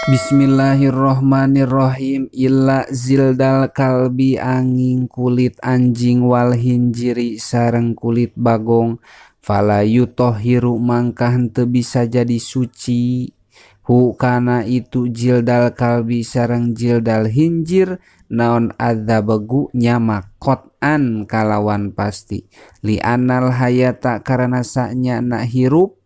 Bismillahirrohmanirrohim. Illa zildal kalbi angin kulit anjing wal hinjiri sareng kulit bagong fala yutohiru mangka henteu bisa jadi suci hu kana itu jildal kalbi sareng jildal hinjir naon adzabegu nyamak qot'an kalawan pasti li anal hayata karena saknya nak hirup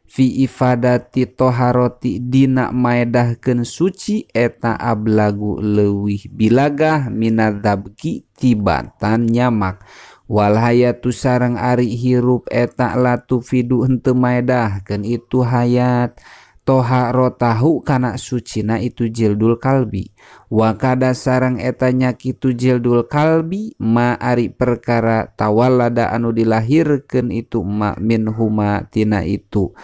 fi ifadati toharoti dina maedahkeun suci eta ablagu leuwih bilagah minadzabki tibatan nyamak wal hayatu sareng ari hirup eta latufidu henteu maedahkeun itu hayat toharotahu kana sucina itu jildul kalbi wa kada sareng eta nya kitu jildul kalbi ma ari perkara tawallada anu dilahirkeun itu ma min huma tina itu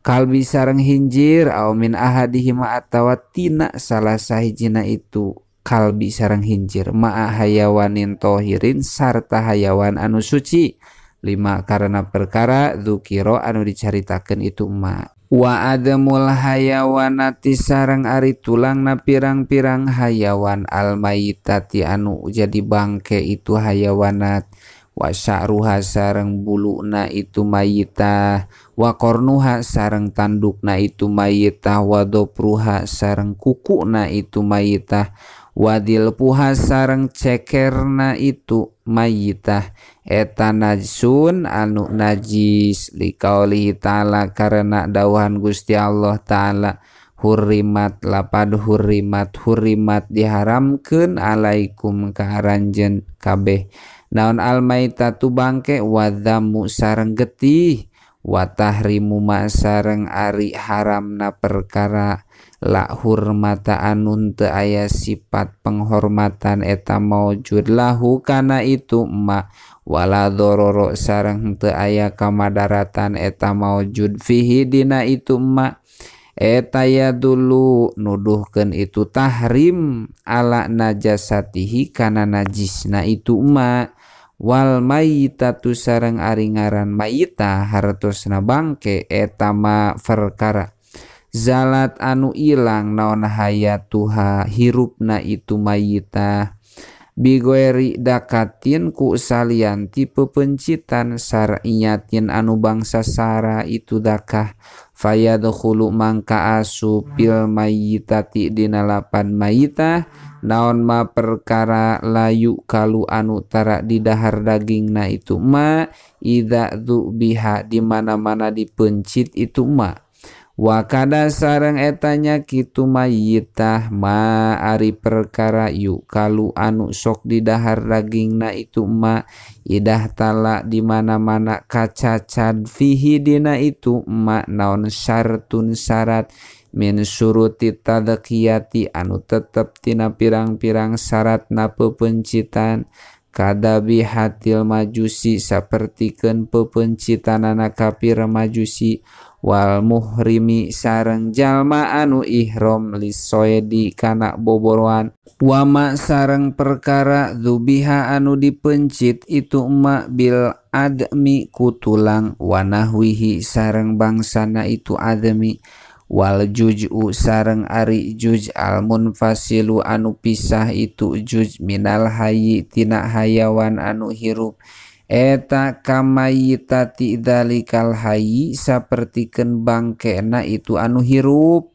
kalbi sareng hinjir au min ahadihima atawa tina salah sahijina itu kalbi sareng hinjir ma hayawanin tohirin sarta hayawan anu suci lima karena perkara dzukira anu dicaritakeun itu ma wa adamul hayawanati sareng ari tulangna pirang-pirang hayawan almayitati anu jadi bangke itu hayawanat wa sya'ruha sareng buluna itu mayitah wa qarnuha sareng tandukna itu mayitah wa dopruha sareng kukuna itu mayitah wa dilpuha sareng cekerna itu mayitah eta najsun anu najis liqaulihi ta'ala karena dawuhan Gusti Allah ta'ala hurrimat lapad hurrimat hurrimat diharamkeun alaikum ka aranjeun kabeh naon almaitatu bangke wadzamu sareng getih wa tahrimu ma sareng ari haramna perkara la hurmata anun teu aya sifat penghormatan eta maujud lahu kana itu ma wala dororo sareng teu aya kamadaratan eta maujud fihi dina itu ma eta ya dulu nuduhkeun itu tahrim ala najasatihi kana najisna itu ma wal mayitatu sareng ari ngaran mayita hartosna bangke eta ma perkara zalat anu ilang naon hayatuha hirupna itu mayita bigoeri dakatin ku salian tipe pencitan syar'iyatin anu bangsa sara itu dakah fayadkhulu mangka asu pil mayitati dina lapan mayitah naon ma perkara layu kalu anu tara didahar dagingna itu ma idza dzubiha di mana-mana dipencit itu ma wa kada sareng etanya kitu mayitah ma ari perkara yu kalu anu sok didahar dagingna itu ma idah tala di mana-mana kacacad fihi dina itu ma naon syartun syarat min syuruti tadqiyati anu tetep tina pirang-pirang syaratna pepencitan kadabi hatil majusi sapertikeun pepencitanana kafir majusi wal muhrimi sareng jalma anu ihram lisoedi kana boboroan wama sareng perkara dzubiha anu dipencit itu ma bil admi ku tulang wanahwihi sareng bangsana itu admi wal juj'u sareng ari juj al munfasilu anu pisah itu juj minal hayyi tina hayawan anu hirup eta kamayitati dzalikal hayyi sapertikeun bangkena itu anu hirup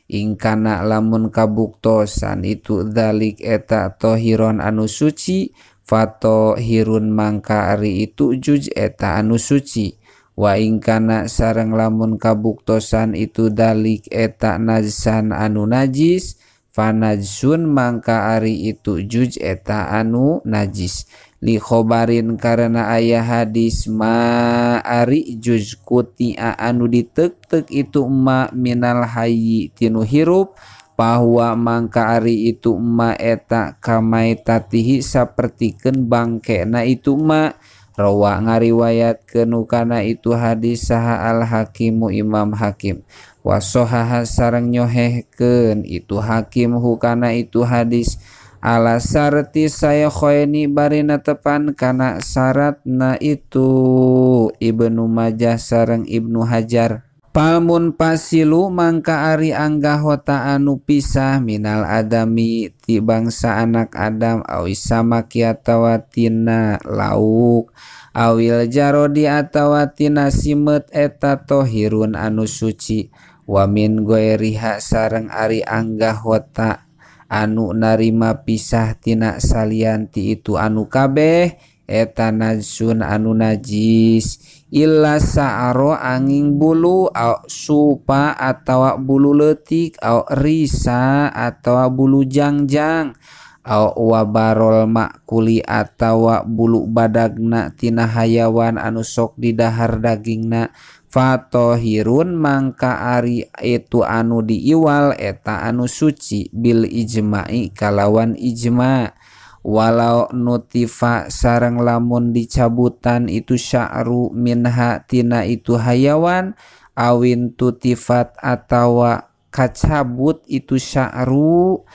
ingkana lamun kabuktosan itu dzalik eta tohiron anu suci fato hirun mangka ari itu juj eta anu suci wa ingkana sareng lamun kabuktosan itu dalik eta najsan anu najis fanajsun mangka ari itu juj eta anu najis li khobarin karena aya hadis ma ari juj kutia anu ditek-tek itu ma minal hayyi tinu hirup bahwa mangka ari itu ma eta kamaitatihi sapertikeun bangkena itu ma rawa ngariwayatkeun kana itu hadis saha al hakimu imam hakim wasohaha sareng nyohehkeun itu hakim hukana itu hadis ala syarti sayakhaini barina tepan kana syaratna itu Ibnu Majah sareng Ibnu Hajar. Palmun pasilu mangka ari anggahota anu pisah minal adami ti bangsa anak Adam awi samaki atawa tina lauk awil jarodi atawa tina simeut eta tohirun anu suci wa min goeriha sareng ari anggahota anu narima pisah tina salian ti itu anu kabeh eta najsun anu najis illa sa'aro angin bulu au supa atawa bulu leutik au risa atawa bulu jangjang au wabarol makuli atawa bulu badagna tina hayawan anu sok didahar dagingna fatohirun mangka ari itu anu diiwal eta anu suci bil ijma'i kalawan ijma'. Walau nutifa sareng lamun dicabutan itu sya'ru minha tina itu hayawan awin tutifat atawa kacabut itu sya'ru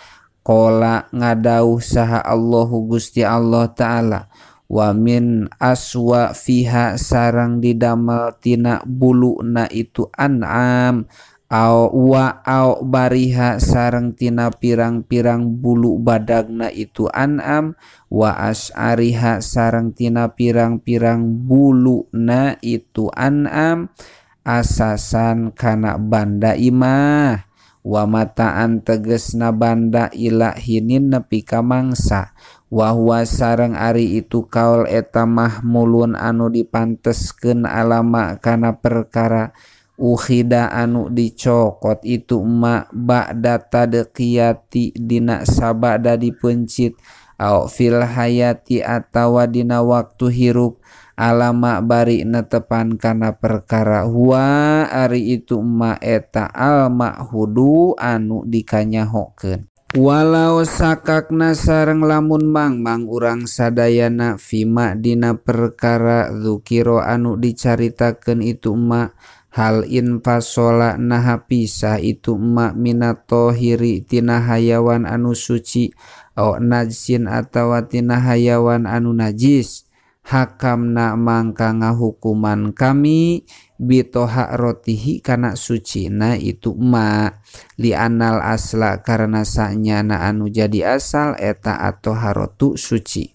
qala ngadauh saha Allahu Gusti Allah Ta'ala wa min aswa fiha sareng didamel tina buluna itu an'am au wa au bariha sareng tina pirang-pirang bulu badagna itu an'am wa as'ariha sareng tina pirang-pirang buluna itu an'am asasan kana banda imah wa mataan tegesna banda ila hinin nepi ka mangsa wa huwa sareng ari itu kaul eta mahmulun anu dipanteskeun alama kana perkara ukhida anu dicokot itu ma ba'da tadqiyati dina sabada dipencit au fil hayati atawa dina waktu hirup alama bari netepan kana perkara huwa ari itu ma eta al ma'hudu anu dikanyahokeun. Walau sakakna sareng lamun mangmang urang sadayana fima dina perkara dzukira anu dicaritakeun itu ma hal infasola naha pisah itu ma minatohiri tina hayawan anu suci au najsin atawa tina hayawan anu najis hakamna mangka ngahukuman kami bitoha rotihi kana sucina itu ma lianal asla karena sanyana anu jadi asal eta atau harotu suci.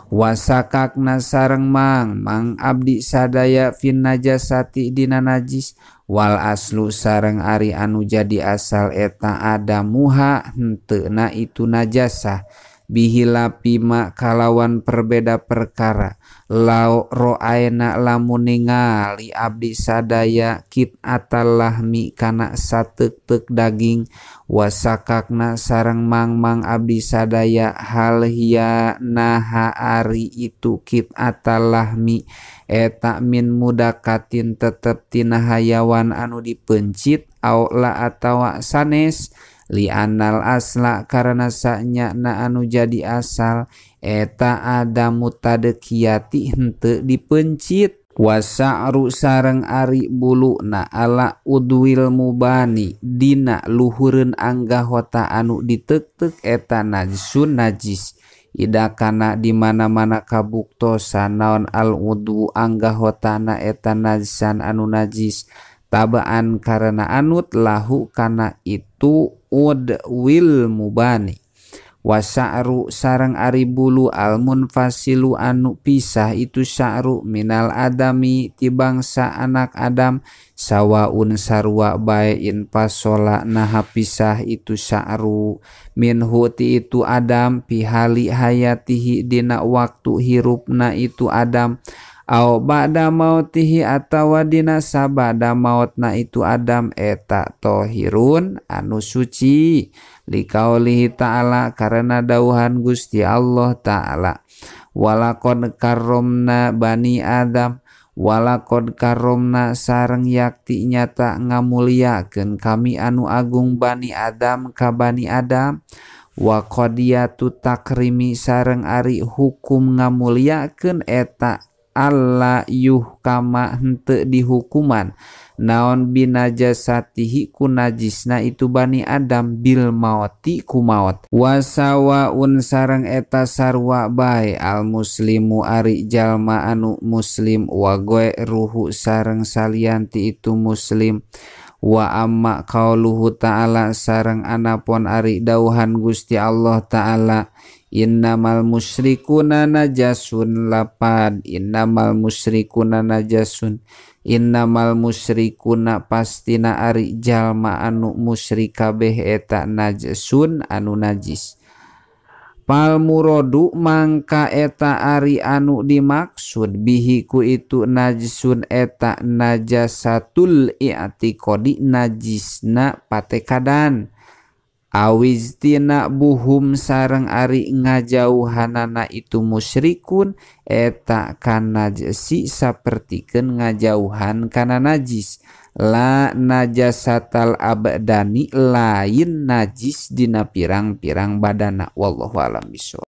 Wasakakna sareng mang abdi sadaya fin najasati dina najis wal aslu sareng ari anu jadi asal eta adamuha henteuna itu najasah bihilapi ma kalawan perbeda perkara lau roaena lamun ningali abdi sadaya kit atalahmi kana sateuk-teuk daging wasakakna sareng mangmang abdi sadaya hal hiya naha ari itu kit atalahmi eta min mudakatin tetep tina hayawan anu dipencit au la atawa sanes lianal asla karena sanyana anu jadi asal eta adamu tadekiyati henteu dipencit wasa'ru sareng ari buluna ala udwil mubani dina luhureun anggahota anu diteuk-teuk eta najsun najis ida kana di mana-mana kabuktosan naon al udwu anggahotana eta najsan anu najis tabaan karena anut lahu kana itu udwil mubani wasa'ru sareng ari bulu al munfasilu anu pisah itu sya'ru minal adami ti bangsa anak Adam sawaun sarwa bae infasola naha pisah itu sya'ru minhu ti itu Adam pihali hayatihi dina waktu hirupna itu Adam au ba'da mautihi atawa dina sabada mautna itu Adam eta tohirun anu suci likaulihi ta'ala karena dauhan Gusti Allah Ta'ala walaqad karramna bani Adam walaqad karramna sareng yakti nyata ngamuliakeun kami anu agung bani Adam ka bani Adam wa qadiyatu takrimi sareng ari hukum ngamuliakeun eta alla yuhkama henteu dihukuman naon binajasatihi ku najisna itu Bani Adam bil mauti ku maut wasawaun sareng eta sarua bae al muslimu ari jalma anu muslim wa ruhu sareng salianti itu muslim wa amma qauluhu ta'ala sareng anapun ari dauhan Gusti Allah ta'ala innamal musyrikuna najasun lapad innamal musyrikuna najasun innamal musyrikuna pastina ari jalma anu musyrik kabeh eta najasun anu najis pal muradu mangka eta ari anu dimaksud bihi ku itu najsun eta najasatul i'tiqadi najisna patekadan awiztina buhum sareng ari ngajauhanana itu musyrikun eta kanajsi sapertikeun ngajauhan kana najis la najasatal abdani lain najis dina pirang-pirang badana wallahu alam bisawab.